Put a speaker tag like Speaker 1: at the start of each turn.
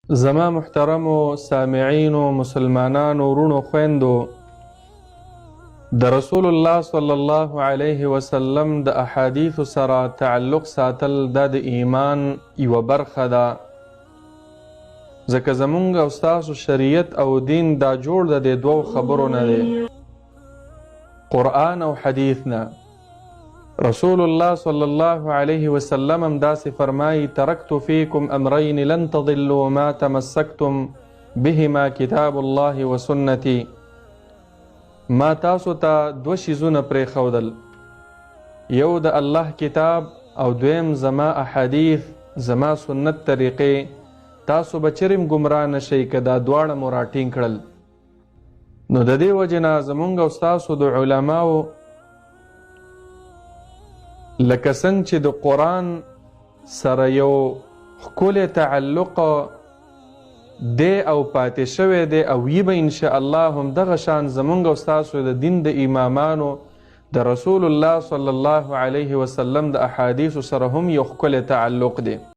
Speaker 1: زما محترمو سامعینو مسلمانانو وروڼو خویندو، د رسول الله صلی الله علیه وسلم د احادیثو سره تعلق ساتل دا د ایمان یوه برخه ده، ځکه زمونږ او ستاسو شریعت او دین دا جوړ د دې دوو خبرو نه دی، قرآن او حدیث نه. رسول الله صلی الله علیه وسلم هم داسې فرمایي: ترکت فیکم امرین لن تضلوا ما تمسکتم بهما کتاب الله وسنتي. ما تاسو ته دوه شیزونه پرېښودل، یو د الله کتاب او دویم زما احادیث، زما سنت طریقې. تاسو به چرې هم ګمراه نه شئ که دا دواړه مو راټینګ کړل. نو د دې وجې نه زمونږ او ستاسو د علماو لکه څنګه چې د قرآن سره یو ښکلی تعلق دی او پاتې شوی دی او وي به انشاءالله، هم دغه شان زمونږ او ستاسو د دین د امامانو د رسول الله صلی الله علیه وسلم د احادیثو سره هم یو ښکلی تعلق دی.